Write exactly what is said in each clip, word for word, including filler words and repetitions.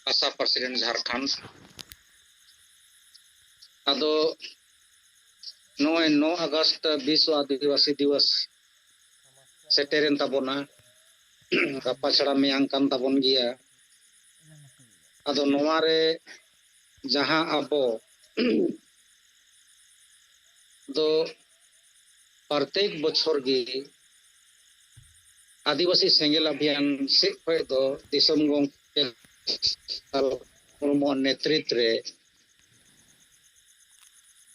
ᱵᱷᱟᱥᱟ ᱯᱨᱮᱥᱤᱰᱮᱱᱴ ᱡᱷᱟᱲᱠᱷᱚᱸᱰ᱾ ᱟᱫᱚ ᱱᱚᱜᱼᱚᱭ ᱱᱚ ᱟᱜᱚᱥᱴ ᱵᱤᱥᱣ ᱟᱹᱫᱤᱵᱟᱹᱥᱤ ᱫᱤᱵᱚᱥ ᱥᱮᱴᱮᱨᱮᱱ ᱛᱟᱵᱚᱱᱟ᱾ ᱜᱟᱯᱟ ᱪᱷᱟᱲᱟ ᱢᱮᱭᱟᱝ ᱠᱟᱱ ᱛᱟᱵᱚᱱ ᱜᱮᱭᱟ᱾ ᱟᱫᱚ ᱱᱚᱣᱟ ᱨᱮ ᱡᱟᱦᱟᱸ ᱟᱵᱚ ᱫᱚ ᱯᱨᱚᱛᱮᱠ ᱵᱚᱪᱷᱚᱨ ᱜᱮ ᱟᱹᱫᱤᱵᱟᱹᱥᱤ ᱥᱮᱸᱜᱮᱞ ᱚᱵᱷᱤᱭᱟᱱ ᱥᱮᱫ ᱠᱷᱚᱱ ᱫᱚ ᱫᱤᱥᱚᱢ ᱜᱚᱢᱠᱮ ᱥᱟᱞ ᱦᱚᱲᱢᱚ ᱱᱮᱛᱨᱤᱛ ᱨᱮ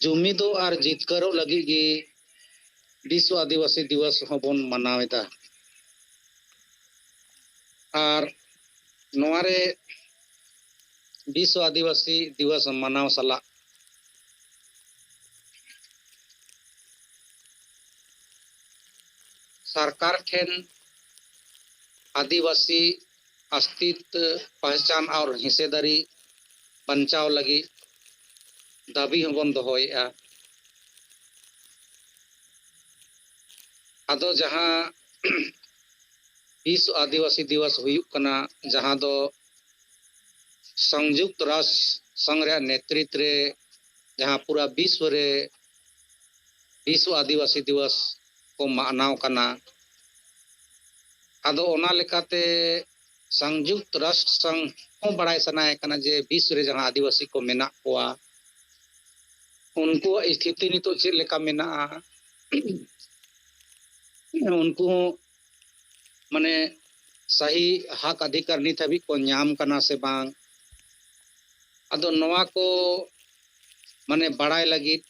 ᱡᱩᱢᱤᱫᱚᱜ ᱟᱨ ᱡᱤᱛᱠᱟᱹᱨᱚᱜ ᱞᱟᱹᱜᱤᱫ ᱜᱮ ᱵᱤᱥᱣ ᱟᱹᱫᱤᱵᱟᱹᱥᱤ ᱫᱤᱵᱚᱥ ᱦᱚᱸᱵᱚᱱ ᱢᱟᱱᱟᱣ ᱮᱫᱟ᱾ ᱟᱨ ᱱᱚᱣᱟ ᱨᱮ ᱵᱤᱥᱣ ᱟᱹᱫᱤᱵᱟᱹᱥᱤ ᱫᱤᱵᱚᱥ ᱢᱟᱱᱟᱣ ᱥᱟᱞᱟᱜ ᱥᱚᱨᱠᱟᱨ ᱴᱷᱮᱱ ᱟᱹᱫᱤᱵᱟᱹᱥᱤ ᱚᱥᱛᱤᱛ, ᱯᱟᱦᱪᱟᱱ ᱟᱨ ᱦᱤᱥᱮᱫᱟᱨᱤ ᱵᱟᱧᱪᱟᱣ ᱞᱟᱹᱜᱤᱫ ᱫᱟᱹᱵᱤ ᱦᱚᱸᱵᱚᱱ ᱫᱚᱦᱚᱭᱮᱫᱼᱟ᱾ ᱟᱫᱚ ᱡᱟᱦᱟᱸ ᱵᱤᱥᱣ ᱟᱹᱫᱤᱵᱟᱹᱥᱤ ᱫᱤᱵᱚᱥ ᱦᱩᱭᱩᱜ ᱠᱟᱱᱟ, ᱡᱟᱦᱟᱸ ᱫᱚ ᱥᱚᱝᱡᱩᱠᱛ ᱨᱟᱥᱴᱨ ᱥᱚᱝᱜᱷ ᱨᱮᱭᱟᱜ ᱱᱮᱛᱨᱤᱛ ᱨᱮ ᱡᱟᱦᱟᱸ ᱯᱩᱨᱟ ᱵᱤᱥᱣ ᱨᱮ ᱵᱤᱥᱣ ᱟᱹᱫᱤᱵᱟᱹᱥᱤ ᱫᱤᱵᱚᱥ ᱠᱚ ᱢᱟᱱᱟᱣ ᱠᱟᱱᱟ᱾ ᱟᱫᱚ ᱚᱱᱟ ᱞᱮᱠᱟᱛᱮ ᱥᱚᱝᱡᱩᱠᱛ ᱨᱟᱥᱴᱨ ᱥᱚᱝᱜᱷ ᱦᱚᱸ ᱵᱟᱲᱟᱭ ᱥᱟᱱᱟᱭᱮ ᱠᱟᱱᱟ ᱡᱮ ᱵᱤᱥᱣ ᱨᱮ ᱡᱟᱦᱟᱸ ᱟᱹᱫᱤᱵᱟᱹᱥᱤ ᱠᱚ ᱢᱮᱱᱟᱜ ᱠᱚᱣᱟ, ᱩᱱᱠᱩᱣᱟᱜ ᱥᱛᱷᱤᱛᱤ ᱱᱤᱛᱚᱜ ᱪᱮᱫ ᱞᱮᱠᱟ ᱢᱮᱱᱟᱜᱼᱟ, ᱩᱱᱠᱩ ᱦᱚᱸ ᱢᱟᱱᱮ ᱥᱟᱹᱦᱤ ᱦᱟᱠ ᱚᱫᱷᱤᱠᱟᱨ ᱱᱤᱛ ᱦᱟᱹᱵᱤᱡ ᱠᱚ ᱧᱟᱢ ᱠᱟᱱᱟ ᱥᱮ ᱵᱟᱝ᱾ ᱟᱫᱚ ᱱᱚᱣᱟ ᱠᱚ ᱢᱟᱱᱮ ᱵᱟᱲᱟᱭ ᱞᱟᱹᱜᱤᱫ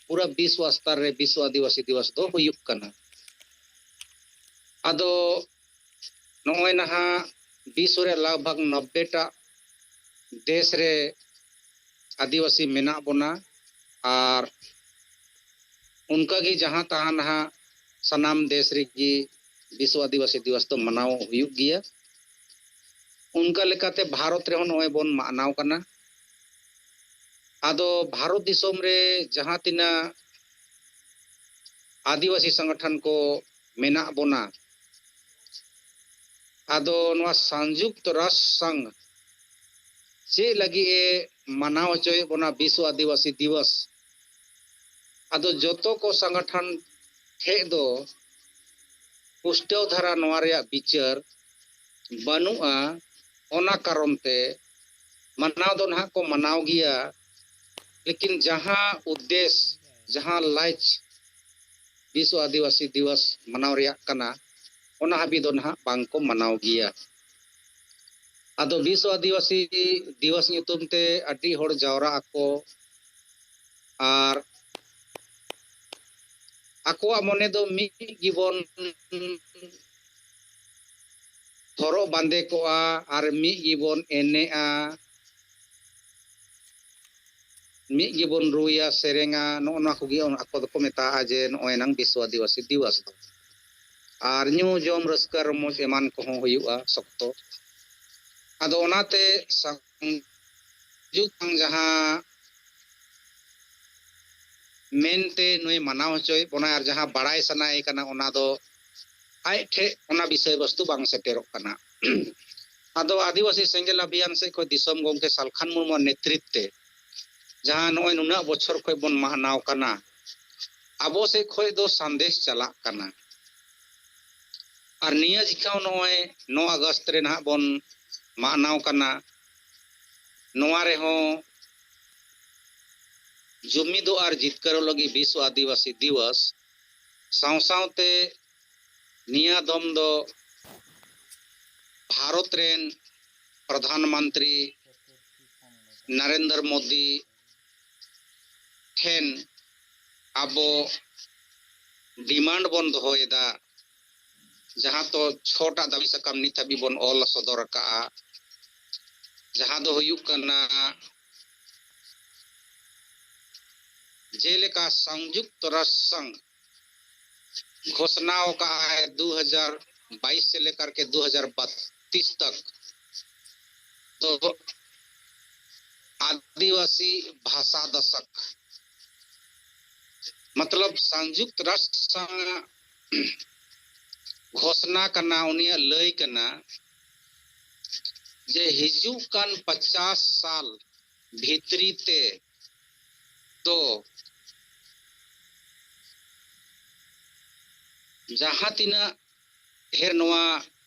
ᱯᱩᱨᱟᱹ ᱵᱤᱥᱣ ᱥᱛᱚᱨ ᱨᱮ ᱵᱤᱥᱣ ᱟᱹᱫᱤᱵᱟᱹᱥᱤ ᱫᱤᱵᱚᱥ ᱫᱚ ᱦᱩᱭᱩᱜ ᱠᱟᱱᱟ᱾ ᱟᱫᱚ ᱱᱚᱜᱼᱚᱭ ᱱᱟᱦᱟᱜ ᱵᱤᱥᱣ ᱨᱮ ᱞᱟᱜᱽ ᱵᱷᱟᱜᱽ ᱱᱚᱵᱵᱮ ᱴᱟᱜ ᱫᱮᱥ ᱨᱮ ᱟᱹᱫᱤᱵᱟᱹᱥᱤ ᱢᱮᱱᱟᱜ ᱵᱚᱱᱟ, ᱟᱨ ᱚᱱᱠᱟᱜᱮ ᱡᱟᱦᱟᱸ ᱛᱟᱦᱟᱸ ᱱᱟᱦᱟᱜ ᱥᱟᱱᱟᱢ ᱫᱮᱥ ᱨᱮᱜᱮ ᱵᱤᱥᱣ ᱟᱹᱫᱤᱵᱟᱹᱥᱤ ᱫᱤᱵᱚᱥ ᱫᱚ ᱢᱟᱱᱟᱣ ᱦᱩᱭᱩᱜ ᱜᱮᱭᱟ᱾ ᱚᱱᱠᱟ ᱞᱮᱠᱟᱛᱮ ᱵᱷᱟᱨᱚᱛ ᱨᱮᱦᱚᱸ ᱱᱚᱜᱼᱚᱭ ᱵᱚᱱ ᱢᱟᱱᱟᱣ ᱠᱟᱱᱟ᱾ ᱟᱫᱚ ᱵᱷᱟᱨᱚᱛ ᱫᱤᱥᱚᱢ ᱨᱮ ᱡᱟᱦᱟᱸ ᱛᱤᱱᱟᱹᱜ ᱟᱹᱫᱤᱵᱟᱹᱥᱤ ᱥᱚᱝᱜᱚᱴᱷᱚᱱ ᱠᱚ ᱢᱮᱱᱟᱜ ᱵᱚᱱᱟ, ᱟᱫᱚ ᱱᱚᱣᱟ ᱥᱚᱝᱡᱩᱠᱛ ᱨᱟᱥᱴᱨ ᱥᱚᱝᱜᱷ ᱪᱮᱫ ᱞᱟᱹᱜᱤᱫ ᱮ ᱢᱟᱱᱟᱣ ᱦᱚᱪᱚᱭᱮᱫ ᱵᱚᱱᱟ ᱵᱤᱥᱣ ᱟᱹᱫᱤᱵᱟᱹᱥᱤ ᱫᱤᱵᱚᱥ? ᱟᱫᱚ ᱡᱚᱛᱚ ᱠᱚ ᱥᱚᱝᱜᱚᱴᱷᱚᱱ ᱴᱷᱮᱡ ᱫᱚ ᱯᱩᱥᱴᱟᱹᱣ ᱫᱷᱟᱨᱟ ᱱᱚᱣᱟ ᱨᱮᱭᱟᱜ ᱵᱤᱪᱟᱹᱨ ᱵᱟᱹᱱᱩᱜᱼᱟ᱾ ᱚᱱᱟ ᱠᱟᱨᱚᱱ ᱛᱮ ᱢᱟᱱᱟᱣ ᱫᱚ ᱱᱟᱦᱟᱜ ᱠᱚ ᱢᱟᱱᱟᱣ ᱜᱮᱭᱟ, ᱞᱮᱠᱤᱱ ᱡᱟᱦᱟᱸ ᱩᱫᱽᱫᱮᱥ, ᱡᱟᱦᱟᱸ ᱞᱟᱡ ᱵᱤᱥᱣ ᱟᱹᱫᱤᱵᱟᱹᱥᱤ ᱫᱤᱵᱚᱥ ᱢᱟᱱᱟᱣ ᱨᱮᱭᱟᱜ ᱠᱟᱱᱟ, ᱚᱱᱟ ᱦᱟᱹᱵᱤᱡ ᱫᱚ ᱱᱟᱦᱟᱜ ᱵᱟᱝ ᱠᱚ ᱢᱟᱱᱟᱣ ᱜᱮᱭᱟ᱾ ᱟᱫᱚ ᱵᱤᱥᱣ ᱟᱹᱫᱤᱵᱟᱹᱥᱤ ᱫᱤᱵᱚᱥ ᱧᱩᱛᱩᱢ ᱛᱮ ᱟᱹᱰᱤ ᱦᱚᱲ ᱡᱟᱣᱨᱟᱜ ᱟᱠᱚ ᱟᱨ ᱟᱠᱚᱣᱟᱜ ᱢᱚᱱᱮ ᱫᱚ ᱢᱤᱫ ᱜᱮᱵᱚᱱ ᱦᱚᱨᱚᱜ ᱵᱟᱸᱫᱮ ᱠᱚᱜᱼᱟ ᱟᱨ ᱢᱤᱫ ᱜᱮᱵᱚᱱ ᱮᱱᱮᱡᱼᱟ, ᱢᱤᱫ ᱜᱮᱵᱚᱱ ᱨᱩᱭᱟ, ᱥᱮᱨᱮᱧᱟ, ᱱᱚᱜᱼᱚ ᱱᱚᱣᱟ ᱠᱚᱜᱮ ᱟᱠᱚ ᱫᱚᱠᱚ ᱢᱮᱛᱟᱜᱼᱟ ᱡᱮ ᱱᱚᱜᱼᱚᱭ ᱱᱟᱝ ᱵᱤᱥᱣ ᱟᱹᱫᱤᱵᱟᱹᱥᱤ ᱫᱤᱵᱚᱥ ᱫᱚ᱾ ᱟᱨ ᱧᱩ ᱡᱚᱢ ᱨᱟᱹᱥᱠᱟᱹ ᱨᱚᱢᱚᱡᱽ ᱮᱢᱟᱱ ᱠᱚᱦᱚᱸ ᱦᱩᱭᱩᱜᱼᱟ ᱥᱚᱠᱛᱚ᱾ ᱟᱫᱚ ᱚᱱᱟᱛᱮ ᱥᱟᱝ-, ᱡᱩᱜᱽ ᱡᱟᱦᱟᱸ ᱢᱮᱱᱛᱮ ᱱᱩᱭ ᱢᱟᱱᱟᱣ ᱦᱚᱪᱚᱭᱮᱫ ᱵᱚᱱᱟᱭ ᱟᱨ ᱡᱟᱦᱟᱸ ᱵᱟᱲᱟᱭ ᱥᱟᱱᱟᱭᱮ ᱠᱟᱱᱟ, ᱚᱱᱟ ᱫᱚ ᱟᱡ ᱴᱷᱮᱡ ᱚᱱᱟ ᱵᱤᱥᱚᱭ ᱵᱚᱥᱛᱩ ᱵᱟᱝ ᱥᱮᱴᱮᱨᱚᱜ ᱠᱟᱱᱟ᱾ ᱟᱫᱚ ᱟᱹᱫᱤᱵᱟᱹᱥᱤ ᱥᱮᱸᱜᱮᱞ ᱚᱵᱷᱤᱭᱟᱱ ᱥᱮᱫ ᱠᱷᱚᱱ ᱫᱤᱥᱚᱢ ᱜᱚᱢᱠᱮ ᱥᱟᱞᱠᱷᱟᱱ ᱢᱩᱨᱢᱩᱣᱟᱜ ᱱᱮᱛᱨᱤᱛ ᱛᱮ ᱡᱟᱦᱟᱸ ᱱᱚᱜᱼᱚᱭ ᱱᱩᱱᱟᱹᱜ ᱵᱚᱪᱷᱚᱨ ᱠᱷᱚᱱ ᱵᱚᱱ ᱢᱟᱱᱟᱣ ᱠᱟᱱᱟ, ᱟᱵᱚ ᱥᱮᱫ ᱠᱷᱚᱱ ᱫᱚ ᱥᱟᱸᱫᱮᱥ ᱪᱟᱞᱟᱜ ᱠᱟᱱᱟ᱾ ᱟᱨ ᱱᱤᱭᱟᱹ ᱡᱤᱠᱷᱟᱣ ᱱᱚᱜᱼᱚᱭ ᱱᱚ ᱟᱜᱚᱥᱴ ᱨᱮ ᱱᱟᱦᱟᱜ ᱵᱚᱱ ᱢᱟᱱᱟᱣ ᱠᱟᱱᱟ, ᱱᱚᱣᱟ ᱨᱮᱦᱚᱸ ᱡᱩᱢᱤᱫᱚᱜ ᱟᱨ ᱡᱤᱛᱠᱟᱹᱨᱚᱜ ᱞᱟᱹᱜᱤᱫ ᱵᱤᱥᱣ ᱟᱹᱫᱤᱵᱟᱹᱥᱤ ᱫᱤᱵᱚᱥ, ᱥᱟᱶ ᱥᱟᱶᱛᱮ ᱱᱤᱭᱟᱹ ᱫᱚᱢ ᱫᱚ ᱵᱷᱟᱨᱚᱛ ᱨᱮᱱ ᱯᱨᱚᱫᱷᱟᱱ ᱢᱚᱱᱛᱨᱤ ᱱᱚᱨᱮᱱᱫᱨᱚ ᱢᱳᱫᱤ ᱴᱷᱮᱱ ᱟᱵᱚ ᱰᱤᱢᱟᱱᱰ ᱵᱚᱱ ᱫᱚᱦᱚᱭᱮᱫᱟ, ᱡᱟᱦᱟᱸ ᱫᱚ ᱪᱷᱚᱴᱟ ᱫᱟᱹᱵᱤ ᱥᱟᱠᱟᱢ ᱱᱤᱛ ᱦᱟᱹᱵᱤᱡ ᱵᱚᱱ ᱚᱞ ᱥᱚᱫᱚᱨ ᱟᱠᱟᱫᱼᱟ, ᱡᱟᱦᱟᱸ ᱫᱚ ᱦᱩᱭᱩᱜ ᱠᱟᱱᱟ, ᱡᱮᱞᱮᱠᱟ ᱥᱚᱝᱡᱩᱠᱛ ᱨᱟᱥᱴᱨ ᱥᱚᱝᱜᱷ ᱜᱷᱳᱥᱱᱟ ᱟᱠᱟᱫᱼᱟᱭ ᱫᱩ ᱦᱟᱡᱟᱨ ᱵᱟᱭᱤᱥ ᱥᱮ ᱞᱮᱠᱟᱨ ᱠᱮ ᱫᱩ ᱦᱟᱡᱟᱨ ᱵᱟᱛᱤᱥ ᱛᱚᱠ ᱫᱚ ᱟᱹᱫᱤᱵᱟᱹᱥᱤ ᱵᱷᱟᱥᱟ ᱫᱚᱥᱚᱠ, ᱢᱚᱛᱞᱚᱵ ᱥᱚᱝᱡᱩᱠᱛ ᱨᱟᱥᱴᱨ ᱥᱚᱝᱜᱷ ᱜᱷᱳᱥᱱᱟ ᱠᱟᱱᱟ, ᱩᱱᱤᱭᱟᱜ ᱞᱟᱹᱭ ᱠᱟᱱᱟ ᱡᱮ ᱦᱤᱡᱩᱜ ᱠᱟᱱ ᱯᱚᱪᱟᱥ ᱥᱟᱞ ᱵᱷᱤᱛᱨᱤ ᱛᱮ ᱫᱚ ᱡᱟᱦᱟᱸ ᱛᱤᱱᱟᱹᱜ ᱰᱷᱮᱨ ᱱᱚᱣᱟ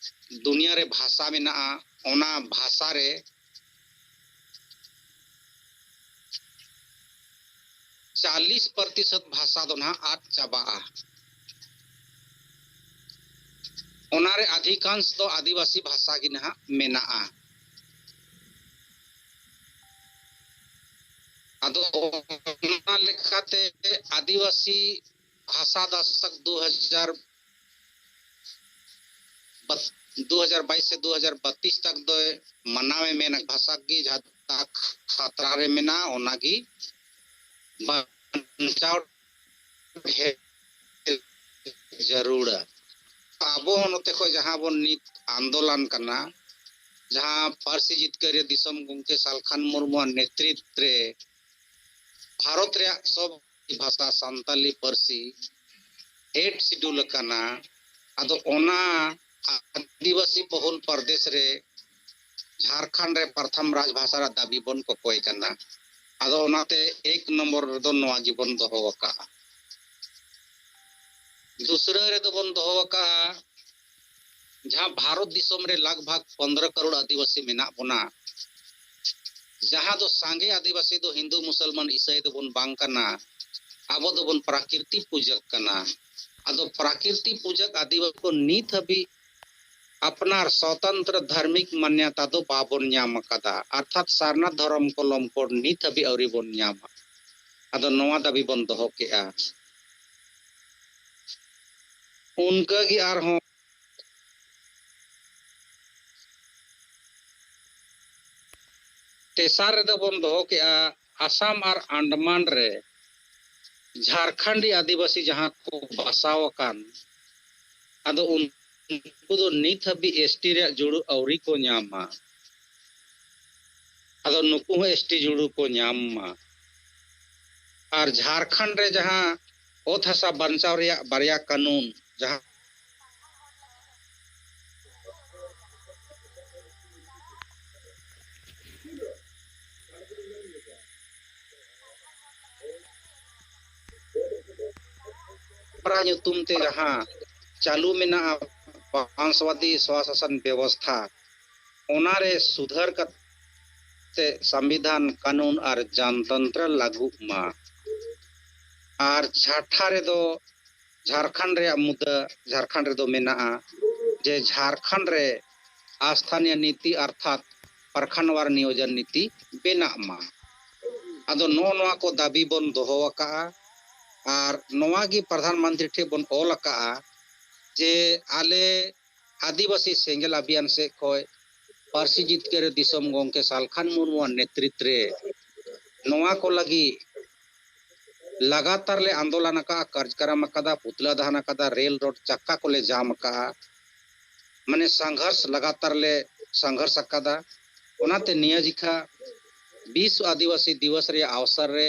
ᱫᱩᱱᱤᱭᱟᱹ ᱨᱮ ᱵᱷᱟᱥᱟ ᱢᱮᱱᱟᱜᱼᱟ, ᱚᱱᱟ ᱵᱷᱟᱥᱟ ᱨᱮ ᱪᱟᱞᱤᱥ ᱯᱨᱚᱛᱤᱥᱚᱛ ᱵᱷᱟᱥᱟ ᱫᱚ ᱱᱟᱦᱟᱜ ᱟᱫ ᱪᱟᱵᱟᱜᱼᱟ᱾ ᱚᱱᱟᱨᱮ ᱟᱫᱷᱤᱠᱟᱝᱥ ᱫᱚ ᱟᱹᱫᱤᱵᱟᱹᱥᱤ ᱵᱷᱟᱥᱟ ᱜᱮ ᱱᱟᱦᱟᱜ ᱢᱮᱱᱟᱜᱼᱟ᱾ ᱟᱫᱚ ᱚᱱᱟ ᱞᱮᱠᱟᱛᱮ ᱟᱹᱫᱤᱵᱟᱹᱥᱤ ᱵᱷᱟᱥᱟ ᱫᱟᱥᱚᱠ ᱫᱩ ᱦᱟᱡᱟᱨ ᱵᱟᱛ-, ᱫᱩ ᱦᱟᱡᱟᱨ ᱵᱟᱭᱤᱥ ᱥᱮ ᱫᱩ ᱦᱟᱡᱟᱨ ᱵᱟᱛᱤᱥ ᱛᱟᱠ ᱫᱚᱭ ᱢᱟᱱᱟᱣᱮ ᱢᱮᱱᱟ, ᱵᱷᱟᱥᱟ ᱜᱮ ᱡᱟᱦᱟᱸ ᱠᱷᱟᱛᱨᱟ ᱨᱮ ᱢᱮᱱᱟᱜᱼᱟ, ᱚᱱᱟᱜᱮ ᱵᱟᱧᱪᱟᱣ ᱡᱟᱹᱨᱩᱲᱟ᱾ ᱟᱵᱚ ᱦᱚᱸ ᱱᱚᱛᱮ ᱠᱷᱚᱱ ᱡᱟᱦᱟᱸ ᱵᱚᱱ ᱱᱤᱛ ᱟᱱᱫᱳᱞᱚᱱ ᱠᱟᱱᱟ, ᱡᱟᱦᱟᱸ ᱯᱟᱹᱨᱥᱤ ᱡᱤᱛᱠᱟᱹᱨᱤᱭᱟᱹ ᱫᱤᱥᱚᱢ ᱜᱚᱢᱠᱮ ᱥᱟᱞᱠᱷᱟᱱ ᱢᱩᱨᱢᱩᱣᱟᱜ ᱱᱮᱛᱨᱤᱛ ᱨᱮ ᱵᱷᱟᱨᱚᱛ ᱨᱮᱭᱟᱜ ᱥᱚᱵ ᱵᱷᱟᱥᱟ ᱥᱟᱱᱛᱟᱞᱤ ᱯᱟᱹᱨᱥᱤ ᱮᱭᱤᱴ ᱥᱤᱰᱩᱞ ᱟᱠᱟᱱᱟ᱾ ᱟᱫᱚ ᱚᱱᱟ ᱟᱹᱫᱤᱵᱟᱹᱥᱤ ᱵᱚᱦᱩᱞ ᱯᱨᱚᱫᱮᱥ ᱨᱮ ᱡᱷᱟᱲᱠᱷᱚᱸᱰ ᱨᱮ ᱯᱨᱚᱛᱷᱚᱢ ᱨᱟᱡᱽ ᱵᱷᱟᱥᱟ ᱨᱮᱭᱟᱜ ᱫᱟᱹᱵᱤ ᱵᱚᱱ ᱠᱚᱠᱚᱭ ᱠᱟᱱᱟ᱾ ᱟᱫᱚ ᱚᱱᱟᱛᱮ ᱮᱠ ᱱᱚᱢᱵᱚᱨ ᱨᱮᱫᱚ ᱱᱚᱣᱟ ᱜᱮᱵᱚᱱ ᱫᱚᱦᱚ ᱟᱠᱟᱫᱼᱟ᱾ ᱫᱩᱥᱨᱟᱹ ᱨᱮᱫᱚ ᱵᱚᱱ ᱫᱚᱦᱚ ᱟᱠᱟᱫᱼᱟ, ᱡᱟᱦᱟᱸ ᱵᱷᱟᱨᱚᱛ ᱫᱤᱥᱚᱢ ᱨᱮ ᱞᱟᱜᱽ ᱵᱷᱟᱜᱽ ᱯᱚᱱᱫᱽᱨᱚ ᱠᱟᱨᱳᱲ ᱟᱹᱫᱤᱵᱟᱹᱥᱤ ᱢᱮᱱᱟᱜ ᱵᱚᱱᱟ, ᱡᱟᱦᱟᱸ ᱫᱚ ᱥᱟᱸᱜᱮ ᱟᱹᱫᱤᱵᱟᱹᱥᱤ ᱫᱚ ᱦᱤᱱᱫᱩ, ᱢᱩᱥᱚᱞᱢᱟᱱ, ᱤᱥᱟᱹᱭ ᱫᱚᱵᱚᱱ ᱵᱟᱝ ᱠᱟᱱᱟ, ᱟᱵᱚ ᱫᱚᱵᱚᱱ ᱯᱨᱟᱠᱨᱤᱛᱤ ᱯᱩᱡᱟᱹ ᱠᱟᱱᱟ᱾ ᱟᱫᱚ ᱯᱨᱟᱠᱨᱤᱛᱤ ᱯᱩᱡᱟᱹ ᱟᱹᱫᱤᱵᱟᱹᱥᱤ ᱠᱚ ᱱᱤᱛ ᱦᱟᱹᱵᱤᱡ ᱟᱯᱱᱟᱨ ᱥᱚᱛᱚᱱᱛᱨᱚ ᱫᱷᱟᱨᱢᱤᱠ ᱢᱟᱱᱭᱟᱛᱟ ᱫᱚ ᱵᱟᱵᱚᱱ ᱧᱟᱢ ᱟᱠᱟᱫᱟ, ᱚᱨᱛᱷᱟᱛ ᱥᱟᱨᱱᱟ ᱫᱷᱚᱨᱚᱢ ᱠᱚᱞᱚᱢ ᱠᱳᱰ ᱱᱤᱛ ᱦᱟᱹᱵᱤᱡ ᱟᱹᱣᱨᱤ ᱵᱚᱱ ᱧᱟᱢᱟ᱾ ᱟᱫᱚ ᱱᱚᱣᱟ ᱫᱟᱹᱵᱤ ᱵᱚᱱ ᱫᱚᱦᱚ ᱠᱮᱜᱼᱟ᱾ ᱚᱱᱠᱟᱜᱮ ᱟᱨᱦᱚᱸ ᱛᱮᱥᱟᱨ ᱨᱮᱫᱚ ᱵᱚᱱ ᱫᱚᱦᱚ ᱠᱮᱜᱼᱟ, ᱟᱥᱟᱢ ᱟᱨ ᱟᱱᱰᱟᱢᱟᱱ ᱨᱮ ᱡᱷᱟᱨᱠᱷᱚᱸᱰᱤ ᱟᱹᱫᱤᱵᱟᱹᱥᱤ ᱡᱟᱦᱟᱸ ᱠᱚ ᱵᱟᱥᱟᱣ ᱟᱠᱟᱱ, ᱟᱫᱚ ᱩᱱᱠᱩ ᱫᱚ ᱱᱤᱛ ᱦᱟᱹᱵᱤᱡ ᱮᱥ ᱴᱤ ᱨᱮᱭᱟᱜ ᱡᱩᱲᱩ ᱟᱹᱣᱨᱤ ᱠᱚ ᱧᱟᱢᱟ᱾ ᱟᱫᱚ ᱱᱩᱠᱩ ᱦᱚᱸ ᱮᱥ ᱴᱤ ᱡᱩᱲᱩ ᱠᱚ ᱧᱟᱢ ᱢᱟ᱾ ᱟᱨ ᱡᱷᱟᱨᱠᱷᱚᱸᱰ ᱨᱮ ᱡᱟᱦᱟᱸ ᱚᱛ ᱦᱟᱥᱟ ᱵᱟᱧᱪᱟᱣ ᱨᱮᱭᱟᱜ ᱵᱟᱨᱭᱟ ᱠᱟᱹᱱᱩᱱ, ᱡᱟᱦᱟᱸ ᱦᱮᱯᱨᱟᱣ ᱧᱩᱛᱩᱢ ᱛᱮ ᱡᱟᱦᱟᱸ ᱪᱟᱹᱞᱩ ᱢᱮᱱᱟᱜᱼᱟ ᱵᱚᱝᱥᱣᱟᱫᱤ ᱥᱚᱥᱟᱥᱚᱱ ᱵᱮᱵᱚᱥᱛᱷᱟ, ᱚᱱᱟᱨᱮ ᱥᱩᱫᱷᱟᱹᱨ ᱠᱟᱛᱮ ᱥᱚᱝᱵᱤᱫᱷᱟᱱ, ᱠᱟᱹᱱᱩᱱ ᱟᱨ ᱡᱟᱱᱛᱚᱱᱛᱨᱚ ᱞᱟᱹᱜᱩᱜ ᱢᱟ᱾ ᱟᱨ ᱡᱷᱟᱴᱷᱟ ᱨᱮᱫᱚ ᱡᱷᱟᱲᱠᱷᱚᱸᱰ ᱨᱮᱭᱟᱜ ᱢᱩᱫᱟᱹ ᱡᱷᱟᱲᱠᱷᱚᱸᱰ ᱨᱮᱫᱚ ᱢᱮᱱᱟᱜᱼᱟ ᱡᱮ ᱡᱷᱟᱲᱠᱷᱚᱸᱰ ᱨᱮ ᱟᱥᱛᱷᱟᱱᱤᱭ ᱱᱤᱛᱤ ᱚᱨᱛᱷᱟᱛ ᱯᱨᱚᱠᱷᱚᱸᱰ ᱣᱟᱨ ᱱᱤᱭᱳᱡᱚᱱ ᱱᱤᱛᱤ ᱵᱮᱱᱟᱜ ᱢᱟ᱾ ᱟᱫᱚ ᱱᱚᱜᱼᱚ ᱱᱚᱣᱟ ᱠᱚ ᱫᱟᱹᱵᱤ ᱵᱚᱱ ᱫᱚᱦᱚ ᱟᱠᱟᱫᱼᱟ᱾ ᱟᱨ ᱱᱚᱣᱟ ᱜᱮ ᱯᱨᱚᱫᱷᱟᱱ ᱢᱚᱱᱛᱨᱤ ᱴᱷᱮᱱ ᱵᱚᱱ ᱚᱞ ᱟᱠᱟᱫᱼᱟ ᱡᱮ ᱟᱞᱮ ᱟᱹᱫᱤᱵᱟᱹᱥᱤ ᱥᱮᱸᱜᱮᱞ ᱚᱵᱷᱤᱭᱟᱱ ᱥᱮᱫ ᱠᱷᱚᱱ ᱯᱟᱹᱨᱥᱤ ᱡᱤᱛᱠᱟᱹᱨ ᱫᱤᱥᱚᱢ ᱜᱚᱢᱠᱮ ᱥᱟᱞᱠᱷᱟᱱ ᱢᱩᱨᱢᱩᱣᱟᱜ ᱱᱮᱛᱨᱤᱛ ᱨᱮ ᱱᱚᱣᱟ ᱠᱚ ᱞᱟᱹᱜᱤᱫ ᱞᱟᱜᱟᱛᱟᱨ ᱞᱮ ᱟᱱᱫᱳᱞᱚᱱ ᱟᱠᱟᱫᱼᱟ, ᱠᱟᱨᱡᱚᱠᱨᱚᱢ ᱟᱠᱟᱫᱟ, ᱯᱩᱛᱞᱟᱹ ᱫᱟᱦᱚᱱ ᱟᱠᱟᱫᱟ, ᱨᱮᱞ ᱨᱳᱰ ᱪᱟᱠᱟ ᱠᱚᱞᱮ ᱡᱟᱢ ᱟᱠᱟᱫᱼᱟ᱾ ᱢᱟᱱᱮ ᱥᱚᱝᱜᱷᱚᱨᱥ ᱞᱟᱜᱟᱛᱟᱨ ᱞᱮ ᱥᱚᱝᱜᱷᱚᱨᱥ ᱟᱠᱟᱫᱟ᱾ ᱚᱱᱟᱛᱮ ᱱᱤᱭᱟᱹ ᱡᱤᱠᱷᱟ ᱵᱤᱥᱣ ᱟᱹᱫᱤᱵᱟᱹᱥᱤ ᱫᱤᱵᱚᱥ ᱨᱮᱭᱟᱜ ᱚᱣᱥᱚᱨ ᱨᱮ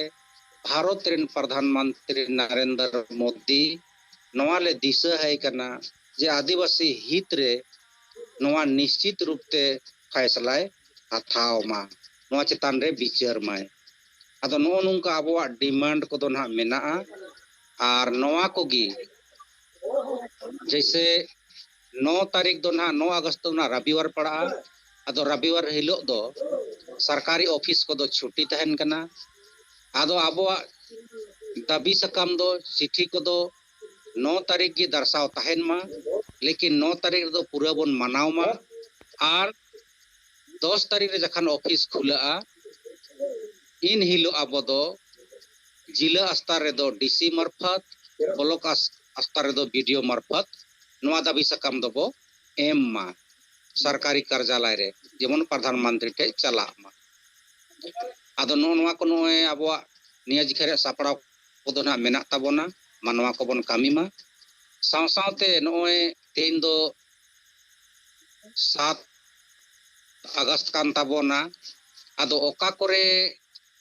ᱵᱷᱟᱨᱚᱛ ᱨᱮᱱ ᱯᱨᱚᱫᱷᱟᱱ ᱢᱚᱱᱛᱨᱤ ᱱᱚᱨᱮᱱᱫᱨᱚ ᱢᱳᱫᱤ ᱱᱚᱣᱟ ᱞᱮ ᱫᱤᱥᱟᱹ ᱟᱭ ᱠᱟᱱᱟ ᱡᱮ ᱟᱹᱫᱤᱵᱟᱹᱥᱤ ᱦᱤᱛ ᱨᱮ ᱱᱚᱣᱟ ᱱᱤᱥᱪᱤᱛ ᱨᱩᱯ ᱛᱮ ᱯᱷᱟᱭᱥᱞᱟᱭ ᱦᱟᱛᱟᱣ ᱢᱟ, ᱱᱚᱣᱟ ᱪᱮᱛᱟᱱ ᱨᱮ ᱵᱤᱪᱟᱹᱨ ᱢᱟᱭ᱾ ᱟᱫᱚ ᱱᱚᱜᱼᱚ ᱱᱚᱝᱠᱟ ᱟᱵᱚᱣᱟᱜ ᱰᱤᱢᱟᱱᱰ ᱠᱚᱫᱚ ᱱᱟᱦᱟᱜ ᱢᱮᱱᱟᱜᱼᱟ᱾ ᱟᱨ ᱱᱚᱣᱟ ᱠᱚᱜᱮ ᱡᱮᱭᱥᱮ ᱱᱚ ᱛᱟᱹᱨᱤᱠᱷ ᱫᱚ ᱱᱟᱦᱟᱜ, ᱱᱚ ᱟᱜᱚᱥᱴ ᱫᱚ ᱱᱟᱦᱟᱜ ᱨᱚᱵᱤᱵᱟᱨ ᱯᱟᱲᱟᱜᱼᱟ᱾ ᱟᱫᱚ ᱨᱚᱵᱤᱵᱟᱨ ᱦᱤᱞᱳᱜ ᱫᱚ ᱥᱚᱨᱠᱟᱨᱤ ᱚᱯᱷᱤᱥ ᱠᱚᱫᱚ ᱪᱷᱩᱴᱤ ᱛᱟᱦᱮᱱ ᱠᱟᱱᱟ᱾ ᱟᱫᱚ ᱟᱵᱚᱣᱟᱜ ᱫᱟᱹᱵᱤ ᱥᱟᱠᱟᱢ ᱫᱚ, ᱪᱤᱴᱷᱤ ᱠᱚᱫᱚ ᱱᱚ ᱛᱟᱹᱨᱤᱠᱷ ᱜᱮ ᱫᱟᱨᱥᱟᱣ ᱛᱟᱦᱮᱱ ᱢᱟ, ᱞᱮᱠᱤᱱ ᱱᱚ ᱛᱟᱹᱨᱤᱠᱷ ᱨᱮᱫᱚ ᱯᱩᱨᱟᱹ ᱵᱚᱱ ᱢᱟᱱᱟᱣ ᱢᱟ᱾ ᱟᱨ ᱫᱚᱥ ᱛᱟᱹᱨᱤᱠᱷ ᱨᱮ ᱡᱚᱠᱷᱚᱱ ᱚᱯᱷᱤᱥ ᱠᱷᱩᱞᱟᱹᱜᱼᱟ, ᱤᱱ ᱦᱤᱞᱳᱜ ᱟᱵᱚ ᱫᱚ ᱡᱤᱞᱟᱹ ᱟᱥᱛᱟ ᱨᱮᱫᱚ ᱰᱤᱥᱤ ᱢᱟᱨᱯᱷᱚᱛ, ᱵᱞᱚᱠ ᱟᱥ-, ᱟᱥᱛᱟ ᱨᱮᱫᱚ ᱵᱤᱰᱤᱳ ᱢᱟᱨᱯᱷᱚᱛ ᱱᱚᱣᱟ ᱫᱟᱹᱵᱤ ᱥᱟᱠᱟᱢ ᱫᱚᱵᱚ ᱮᱢ ᱢᱟ ᱥᱚᱨᱠᱟᱨᱤ ᱠᱟᱨᱡᱟᱞᱚᱭ ᱨᱮ, ᱡᱮᱢᱚᱱ ᱯᱨᱚᱫᱷᱟᱱ ᱢᱚᱱᱛᱨᱤ ᱴᱷᱮᱱ ᱪᱟᱞᱟᱜ ᱢᱟ᱾ ᱟᱫᱚ ᱱᱚᱜᱼᱚ ᱱᱚᱣᱟ ᱠᱚ ᱱᱚᱜᱼᱚᱭ ᱟᱵᱚᱣᱟᱜ ᱱᱤᱭᱟᱹ ᱡᱤᱠᱷᱟ ᱨᱮᱭᱟᱜ ᱥᱟᱯᱲᱟᱣ ᱠᱚᱫᱚ ᱱᱟᱦᱟᱜ ᱢᱮᱱᱟᱜ ᱛᱟᱵᱚᱱᱟ, ᱢᱟᱱᱣᱟ ᱠᱚᱵᱚᱱ ᱠᱟᱹᱢᱤ ᱢᱟ᱾ ᱥᱟᱶ ᱥᱟᱶᱛᱮ ᱱᱚᱜᱼᱚᱭ ᱛᱮᱦᱮᱧ ᱫᱚ ᱥᱟᱛ ᱟᱜᱚᱥᱴ ᱠᱟᱱ ᱛᱟᱵᱚᱱᱟ᱾ ᱟᱫᱚ ᱚᱠᱟ ᱠᱚᱨᱮ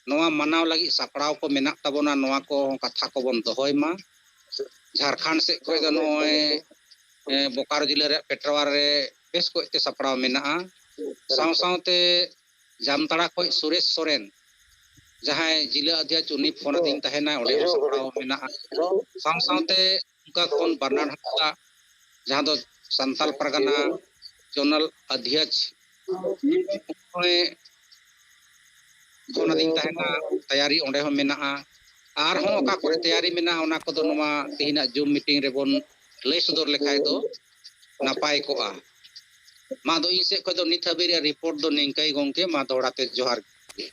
ᱱᱚᱣᱟ ᱢᱟᱱᱟᱣ ᱞᱟᱹᱜᱤᱫ ᱥᱟᱯᱲᱟᱣ ᱠᱚ ᱢᱮᱱᱟᱜ ᱛᱟᱵᱚᱱᱟ, ᱱᱚᱣᱟ ᱠᱚ ᱠᱟᱛᱷᱟ ᱠᱚᱵᱚᱱ ᱫᱚᱦᱚᱭ ᱢᱟ᱾ ᱡᱷᱟᱲᱠᱷᱚᱸᱰ ᱥᱮᱫ ᱠᱷᱚᱱ ᱫᱚ ᱱᱚᱜᱼᱚᱭ, ᱮ, ᱵᱳᱠᱟᱨᱳ ᱡᱤᱞᱟᱹ ᱨᱮᱭᱟᱜ ᱯᱮᱴᱨᱟᱣᱟ ᱨᱮ ᱵᱮᱥ ᱠᱚᱡ ᱛᱮ ᱥᱟᱯᱲᱟᱣ ᱢᱮᱱᱟᱜᱼᱟ᱾ ᱥᱟᱶ ᱥᱟᱶᱛᱮ ᱡᱟᱢᱛᱟᱲᱟ ᱠᱷᱚᱱ ᱥᱩᱨᱮᱥ ᱥᱚᱨᱮᱱ, ᱡᱟᱦᱟᱸᱭ ᱡᱤᱞᱟᱹ ᱚᱫᱷᱭᱚᱠᱷ ᱩᱱᱤ ᱯᱷᱳᱱ ᱟᱹᱫᱤᱧ ᱛᱟᱦᱮᱱᱟ, ᱚᱸᱰᱮ ᱦᱚᱸ ᱥᱟᱯᱲᱟᱣ ᱢᱮᱱᱟᱜᱼᱟ᱾ ᱥᱟᱶ ᱥᱟᱶᱛᱮ ᱚᱱᱠᱟ ᱠᱷᱚᱱ ᱵᱟᱨᱱᱟᱰ ᱦᱟᱸᱥᱫᱟ, ᱡᱟᱦᱟᱸ ᱫᱚ ᱥᱟᱱᱛᱟᱞ ᱯᱟᱨᱜᱟᱱᱟ ᱡᱚᱱᱟᱞ ᱚᱫᱷᱭᱚᱠᱷ, ᱩᱱᱤ ᱯᱷᱳᱱ ᱟᱹᱫᱤᱧ ᱛᱟᱦᱮᱱᱟ, ᱛᱮᱭᱟᱨᱤ ᱚᱸᱰᱮ ᱦᱚᱸ ᱢᱮᱱᱟᱜᱼᱟ᱾ ᱟᱨᱦᱚᱸ ᱚᱠᱟ ᱠᱚᱨᱮ ᱛᱮᱭᱟᱨᱤ ᱢᱮᱱᱟᱜᱼᱟ, ᱚᱱᱟ ᱠᱚᱫᱚ ᱱᱚᱣᱟ ᱛᱮᱦᱮᱧᱟᱜ ᱡᱩᱢ ᱢᱤᱴᱤᱝ ᱨᱮᱵᱚᱱ ᱞᱟᱹᱭ ᱥᱚᱫᱚᱨ ᱞᱮᱠᱷᱟᱡ ᱫᱚ ᱱᱟᱯᱟᱭ ᱠᱚᱜᱼᱟ᱾ ᱢᱟ ᱫᱚ ᱤᱧ ᱥᱮᱫ ᱠᱷᱚᱱ ᱫᱚ ᱱᱤᱛ ᱦᱟᱹᱵᱤᱡ ᱨᱮᱭᱟᱜ ᱨᱤᱯᱳᱨᱴ ᱫᱚ ᱱᱤᱝᱠᱟᱹ ᱜᱮ ᱜᱚᱢᱠᱮ, ᱢᱟ ᱫᱚᱦᱲᱟ ᱛᱮ ᱡᱚᱦᱟᱨ ᱜᱮ᱾